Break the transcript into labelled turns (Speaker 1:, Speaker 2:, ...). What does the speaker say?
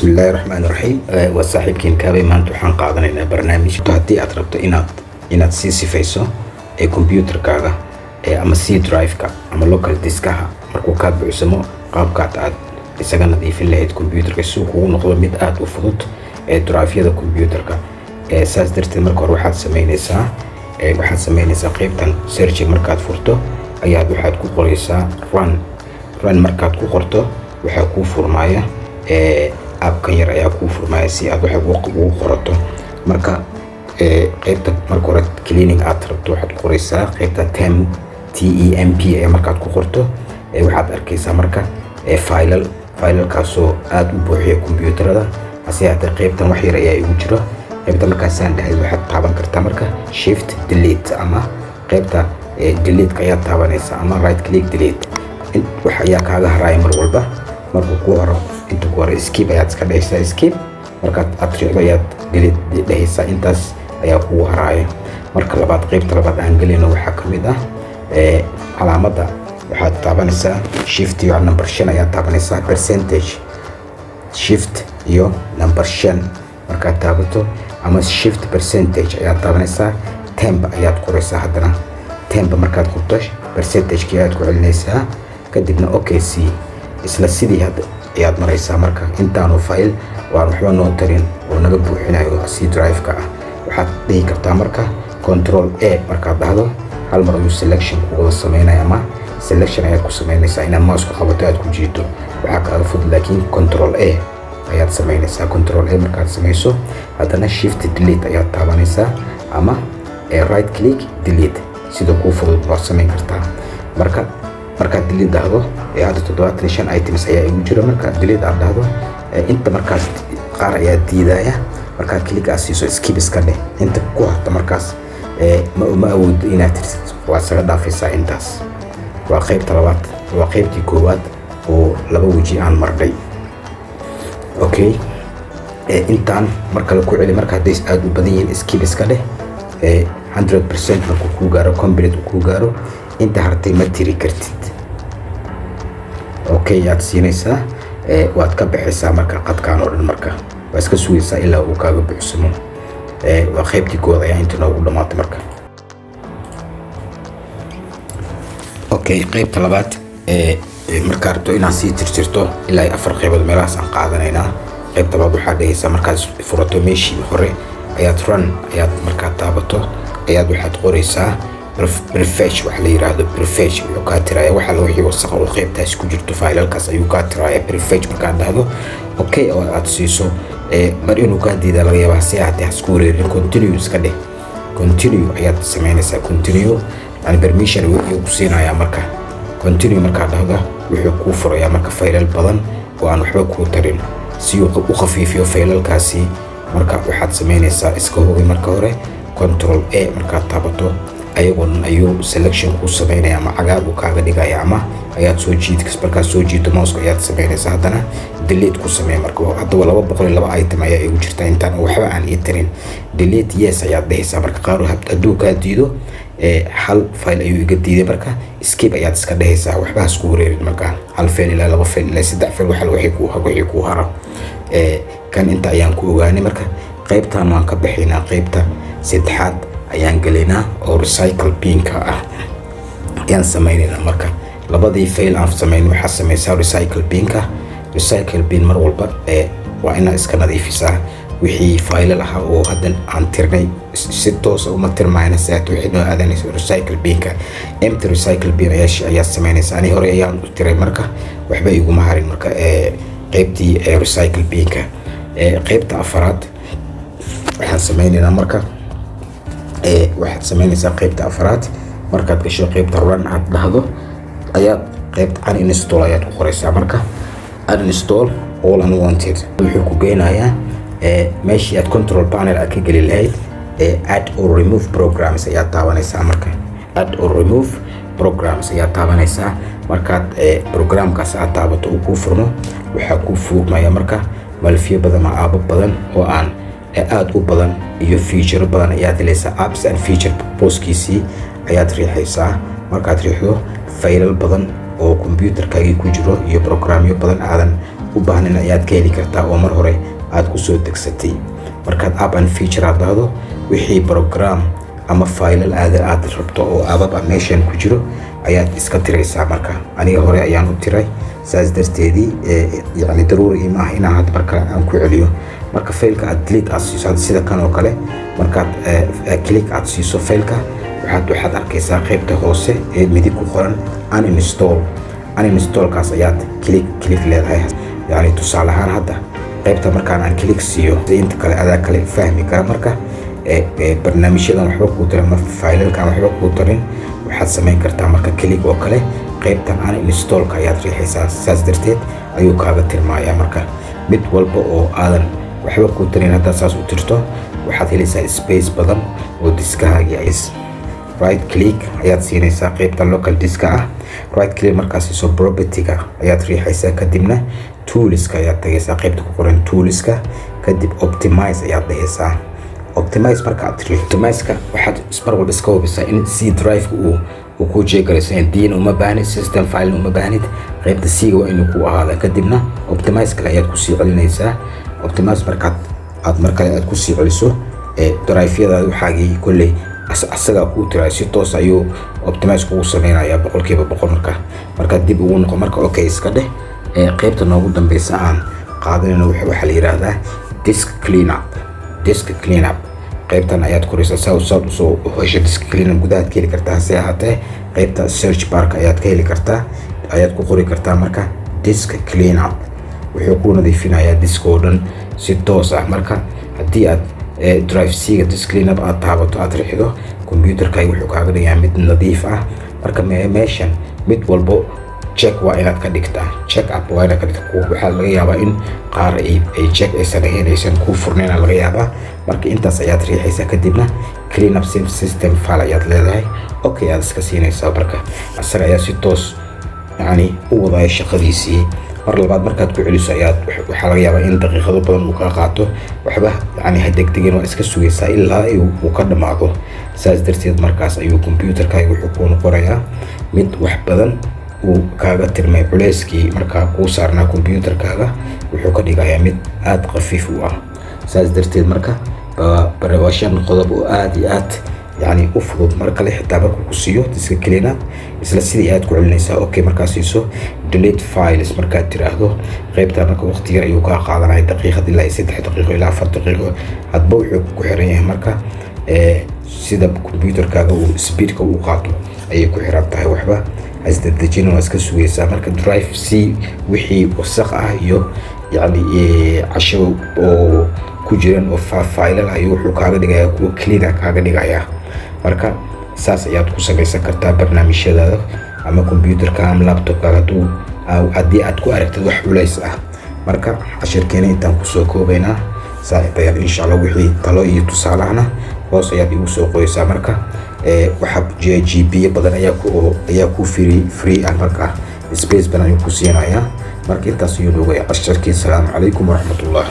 Speaker 1: Bismillaahi raxmaani raxiim. Waa saaxiibkiin Kaabay. Maanta waxaan qaadanaynaa barnaamij. Haddii aad rabto inaad sii sifayso ee computerkaaga ama C drive-ka ama local diskaha markuu kaa buuxsamo, qaabkaad aad isaga nadiifin lahayd computerka si uu kugu noqdo mid aada u fudud ee drive-yada computerka. Saas darteed, marka hore waxaad sameynaysaa qaybtan searching. Markaad furto ayaad waxaad ku qoraysaa run. Run markaad ku qorto, waxaa kuu furmaaya appkan yar ayaa kuu furmaya si aad wax ugu qorato. Marka qaybta marka hore cleaning aad rabto, waxaad ku qoraysaa qaybta temp, temp. Ee markaad ku qorto, waxaad arkaysaa marka faylal, faylalkaasoo aada u buuxiya kombiyuutarada. Hase yaatee, qaybtan wax yar ayaa igu jiro. Qaybta markaasaan dhahayd, waxaad taaban kartaa marka shift delete ama qaybta delete ayaad taabanaysaa ama right click delete. Wax ayaa kaaga haraya mar walba. Markuu ku horo, inta ku hore skip ayaad iska dhehaysaa. Skip markaad aad riixdo ayaad delete dhehaysaa. Intaas ayaa kugu haraya. Marka labaad, qaybta labaad aan gelayno waxaa ka mid ah calaamadda. Waxaad taabanaysaa shift iyo number 5 ayaad taabanaysaa, percentage. Shift iyo number 5 markaad taabato ama shift percentage ayaad taabanaysaa, temp ayaad qoraysaa. Haddana temp markaad qorto, percentagekii ayaad ku celinaysaa, kadibna okay c. Isla sidii hadda ayaad maraysaa. Marka intaanu file waan waxba noo tarin oo naga buuxinayo C drive-ka ah, waxaad dhihi kartaa marka control A. Markaad dhahdo, hal mar ayuu selection ku wada sameynaya ama selection ayaad ku sameynaysaa. Inaad mouse ku qabato, aad ku jiito waxaa kaaga fudud, laakiin control A ayaad sameynaysaa. Control A markaad sameyso, haddana shift delete ayaad taabanaysaa ama right click delete. Sida kuu fudud waad samayn kartaa. Marka markaad delete dhahdo, hadda 75 items ayaa igu jira. Markaad delete aad dhahdo, inta markaas qaar ayaa diidaya. Markaad click aad siiso, skip iska dheh. Inta ku harta markaas ma awoodo inaad tirsid, waa isaga dhaafaysaa. Intaas waa qaybta labaad. Waa qaybtii koowaad oo laba weji aan marnay. Okay, intaan mar kale ku celi. Marka hadday aada u badan yihiin, skip iska dheh. 100% markuu kuu gaaro, complete uu kuu gaaro, inta hartay ma tiri kartid. Okay aad siinaysaa, waad ka baxaysaa marka qadkaan oo dhan. Marka waa iska sugaysaa ilaa uu kaaga buuxsamo. Waa qaybtii koowaad ayaa inta noogu dhamaatay marka. Okay, qaybta labaad, markaa rabto inaad sii tirtirto, ilaa afar qaybood meelahaas aan qaadanaynaa. Qaybta labaad waxaad dhehaysaa, markaad furato meeshii hore ayaad run ayaad markaad taabato ayaad waxaad qoraysaa prefetch. Waxa la yiraahdo prefetch wuxuu kaa tiraya waxa wixii wasaqa oo qaybtaas ku jirto, faylalkaas ayuu kaa tiraya. Prefetch markaad dhahdo, okay oo aad siiso, mar inuu kaa diida laga yaabaa. Si aad hasku wareerin, continue iska dheh. Continue ayaad samaynaysaa. Continue yani permission ayuu ku siinayaa. Marka continue markaad dhahdo, wuxuu kuu furayaa marka faylal badan oo aan waxba kuu tarin si uu u khafiifiyo faylalkaasi. Marka waxaad samaynaysaa, iska hubi marka hore. Control A markaad taabato, ayagoo dhan ayuu selection kuu samaynaya ama cagaar uu kaaga dhigaya ama ayaad soo jiid. Markaad soo jiido mouseka ayaad samaynaysaa, haddana delete ku samee. Marka haddaba 202 item ayaa igu jirta intaan oo waxba aan ii tarin. Delete yes ayaad dhehaysaa. Marka qaar hadduu kaa diido, hal file ayuu iga diiday, marka skip ayaad iska dhehaysaa. Waxba hasku wareerin. Marka hal file ilaa laba file ilaa saddex file waxa wixii kuu haro. Kan inta ayaan ku ogaanay. Marka qaybtan waan ka bixinaa, qaybta saddexaad ayaan gelaynaa oo recycle binka ah ayaan sameynaynaa. Marka labadii file aan samayn, waxaa sameysaa recycle binka. Recycle bin mar walba waa inaad iska nadiifisaa wixii faylal ahaa oo hadda aan tirnay. Si toosa uma tirmayna saat, wixii noo aadanaysa recycle binka. Empty recycle bin ayaa sameynaysa. Ani hore ayaan u tiray, marka waxba iguma harin. Marka qaybtii recycle binka, qaybta afaraad waxaan sameynaynaa. Marka waxaad sameynaysaa qaybta afaraad, markaad gasho qaybta run aad dhahdo ayaad qaybta uninstall ayaad ku qoraysaa. Marka uninstall all unwanted wuxuu ku geynayaa meeshii aad control panel aad ka geli lahayd. Add or remove programs ayaad taabanaysaa. Marka add or remove programs ayaad taabanaysaa. Markaad programkaas aad taabato, uu kuu furmo, waxaa kuu furmaya marka malfiyo badan ama aabo badan oo aan aada u badan iyo feature badan ayaad helaysaa. Apps and feature booskiisii ayaad riixaysaa. Markaad riixdo, faylal badan oo computerkaagii ku jiro iyo programyo badan aadan u baahnayn ayaad ka heli kartaa oo mar hore aad kusoo degsatay. Markaad app and feature aad dhahdo, wixii program ama faylal aad rabto oo app ah meeshan ku jiro ayaad iska tiraysaa. Marka aniga hore ayaan u tiray, saas darteedii yani daruuri ima ah inaan hadda mar kale aan ku celiyo. Marka faylka aad delete aad siiso, sida kan oo kale, markaad click aad siiso faylka, waxaad arkaysaa qaybta hoose ee midig ku qoran uninstall. Uninstallkaas ayaad click leedahay. Yani tusaale ahaan hadda qaybta markaan aan click siiyo, inta kale adaa kale fahmi kara. Marka barnaamijyadan waxba kuu tarin ama faylalkan waxba kuu tarin, waxaad samayn kartaa marka click oo kale qaybtan uninstallka ayaad riixaysaa. Saas darteed ayuu kaaga tirmayaa. Marka mid walba oo aadan waxba kuu tarin haddaad saas u tirto, waxaad helaysaa space badan oo diskahaagii is. Right click ayaad siinaysaa qaybta local diska ah. Right click markaad siiso, propertyga ayaad riixaysaa, kadibna toolska ayaad tagaysaa, qaybta ku qoran toolska, kadib optimize ayaad dhehaysaa. Optimize marka aad riixo, optimizeka waxaad mar walba iska hubisaa in C drive uu ku jeegaraysan. D-na uma baahnid, system file uma baahnid, qaybta C-ga waa inuu ku ahaada. Kadibna optimize kale ayaad kusii celinaysaa. Optimize markaad aad mar kale aad kusii celiso, drive-yadaada waxaagii kolley asagaa kuu tiray, si toos ayuu optimize kugu sameynayaa 100%. Marka markaad dib ugu noqo, marka okay iska dheh. Qaybta noogu dambeysa aan qaadanayno waxaa la yiraahdaa disk clean up. Disk clean up qaybtan ayaad koraysaa saa saad usoo hesho disk clean up. Gudahaad ka heli kartaa, hase ahaatee qaybta search barka ayaad ka heli kartaa, ayaad ku qori kartaa. Marka disk clean up wuxuu ku nadiifinayaa disk oo dhan si toos ah. Marka haddii aad drive C-ga disk clean up aad taabato, aad riixdo, computerkaaga wuxuu kaaga dhigayaa mid nadiif ah. Marka meeshan mid walbo check waa inaad ka dhigtaa, check up waa inaad ka dhigtaa. Waxaa laga yaabaa in qaar ay check aysan ahayn, aysan kuu furnayn laga yaabaa. Marka intaas ayaad riixaysaa, kadibna clean up system file ayaad leedahay, okay aad iska siinaysaa. Marka asaga ayaa si toos yani u wadaya shaqadiisii. Mar labaad markaad ku celiso ayaad waxaa laga yaabaa in daqiiqado badan uu kaa qaato. Waxba yani ha degdegin, waa iska sugaysaa ilaa uu ka dhammaado. Saas darteed markaas ayuu computerkaaga wuxuu kuu noqonayaa mid wax badan uu kaaga tirmay. Culeyskii markaa kuu saarnaa computerkaaga wuxuu ka dhigayaa mid aada khafiif u ah. Saas darteed marka waa shan qodob oo aada iyo aad yani u fudud. Mar kale xitaa markuu ku siiyo disk clean up, isla sidii aad ku celinaysaa. Okay markaa siiso, delete files markaad tiraahdo, qaybta marka waqti yar ayuu kaa qaadanaya, daqiiqad ilaa 3 daqiiqo ilaa 4 daqiiqo, hadba wuxuu ku xiran yahay. Marka sida computerkaaga uu speedka u qaato ayay ku xiran tahay. Waxba hasdedejin, waa iska sugaysaa. Marka drive C wixii wasaq ah iyo yani casho oo ku jiran oo faylal ayuu wuxuu kaaga dhigayaa kuwa clean kaaga dhigayaa. Marka saas ayaad ku samaysan kartaa barnaamijyadaada ama computerka ama laptopkaaga haddii aad ku aragtid wax culays ah. Marka cashirkeena intaan kusoo koobaynaa, saaxiibayaal. Insha Allah wixii talo iyo tusaalahana hoos ayaad igu soo qoraysaa. Marka waxa GB badan ayaa ku free ah, marka space badan ayuu ku siinayaa. Marka intaas ayuu noogaya casharkii. Asalaamu calaykum waraxmatullah.